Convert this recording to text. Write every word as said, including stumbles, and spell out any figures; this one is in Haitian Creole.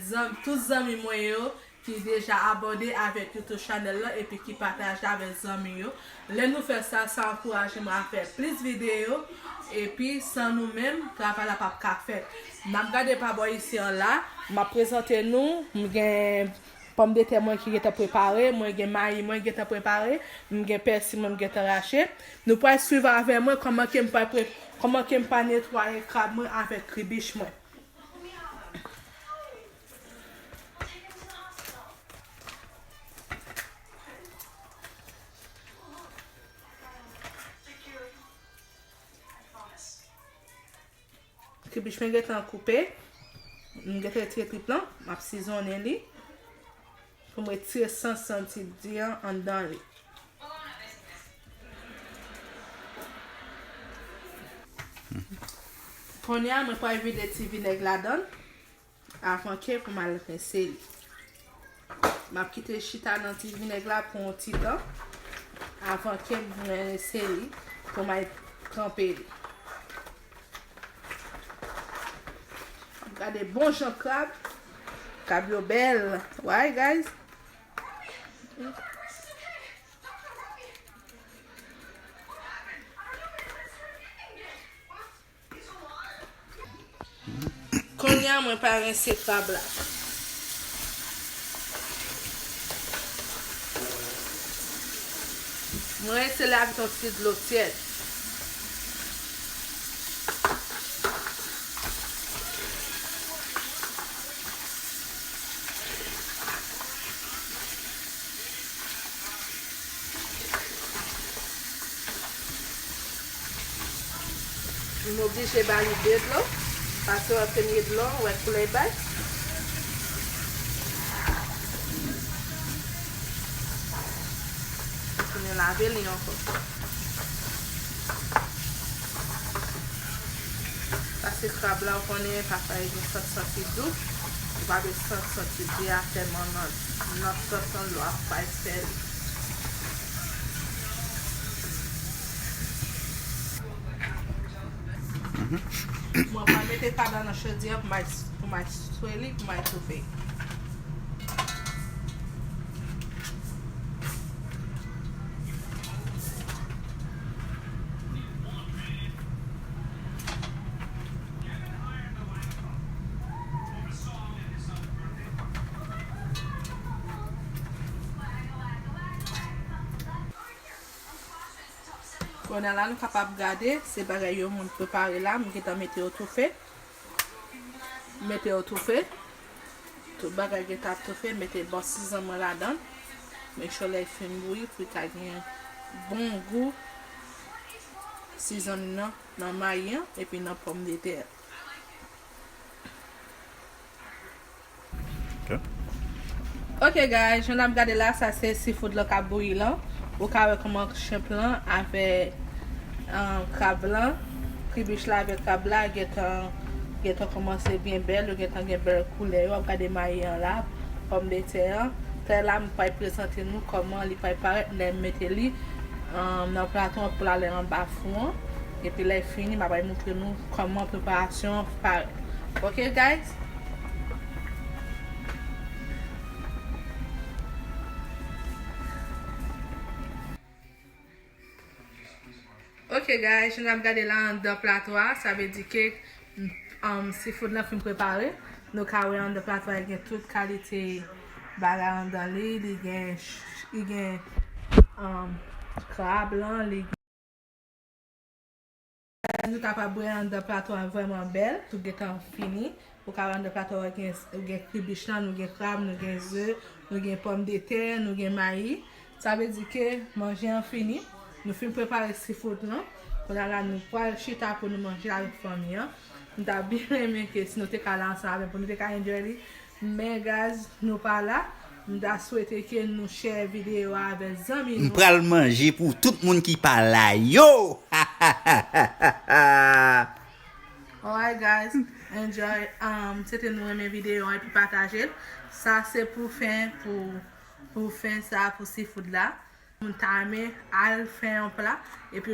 zanm, tout zanmi mwen yo ki deja abòne avèk YouTube chanèl lan epi ki pataje avèk zanmi yo. Lè nou fè sa, sa ankouraje mwen a fè plis videyo. Epi san nou menm, travay la p ap ka fèt. N ap gade pa bò isi an la. M ap prezante nou. M gen pòmdetè mwen ki gentan prepare. Mwen gen mayi mwen gentan prepare. M gen pèsi mwen m gentan rache. Nou pral swiv avè mwen kòman ke m pral pre-, kòman ke m pral netwaye krab mwen avèk kribich mwen. Kribich mwen gentan koupe. M gentan retire trip lan. M ap sizonnen li pou m retire san santi di an anndan li. Kounye a, mwen pral vide ti vinèg ladan l avan ke pou m al rense li. M ap kite l chita nan ti vinèg la pou yon ti tan avan ke m rense li pou m al tranpe li. Gade bon jan krab. Krab yo bèl. Why, guys? Kounye a, mwen pral rense krab la. Mwen rense l avèk yon ti dlo tyèd. M oblije ba li de dlo, paske wè premye dlo, wè koulè l bay. Tounen lave li ankò. Paske krab la, ou konnen, pafwa li gen sant santi dou. Ou pa vle sant santi dou a tèlman nan, nan sòs lan, lè w ap fè li. Mwen pral mete krab la nan chodyè pou m al, pou m al swe li, pou m al toufe. Kounye a la, nou kapab gade, se bagay yo moun prepare la, m gentan mete yo toufe. Mete yo toufe. Tout bagay gentan ap toufe, mete bon sizann mwen ladan. Make sure lè l fin bouyi pou l ka gen bon gou sizann nan, nan mayi an, epi nan pòmdetè. Ok. Ok, guys, jan n ap gade la, sa se seafood lan k ap bouyi lan. Ou ka wè kòman shrimp lan avèk, um, krab lan, kribich la avèk krab la gentan, gentan kòmanse byen bèl, yo gentan gen bèl koulè yo. W ap gade mayi an la, pòmdetè an. Tè la, m pral prezante nou kòman li pral parèt lè m mete li, um, nan plato an pou l ale anba fou an. Epi lè l fini, m ap al montre nou kòman preparasyon an parèt. Ok, guys? Ok, guys, jan n ap gade la anndan plato a, sa vle di ke, um, seafood lan fin prepare. Nou ka wè anndan plato a, li gen tout kalite bagay anndan li. Li gen, li gen, um, krab lan, li Nou kapab wè anndan plato a vrèman bèl, tout gentan fini. Ou ka wè anndan plato a gen, gen kribich lan, nou gen krab, nou gen ze, nou gen pòmdetè, nou gen mayi. Sa vle di ke manje an fini. Nou fin prepare seafood lan. Kounye a la, nou pral chita pou nou manje avèk fanmi an. M ta byen renmen ke si nou te ka la ansanm avè m, pou nou te ka enjoy li. Men, guys, nou pa la. M ta swete ke nou share videyo a avèk zanmi nou. M pral manje pou tout moun ki pa la yo. Alright, guys, enjoy. Um, swete nou renmen videyo a epi pataje l. Sa se pou fen, pou, pou fen sa, pou seafood la. Moun ta renmen al fè yon pla, epi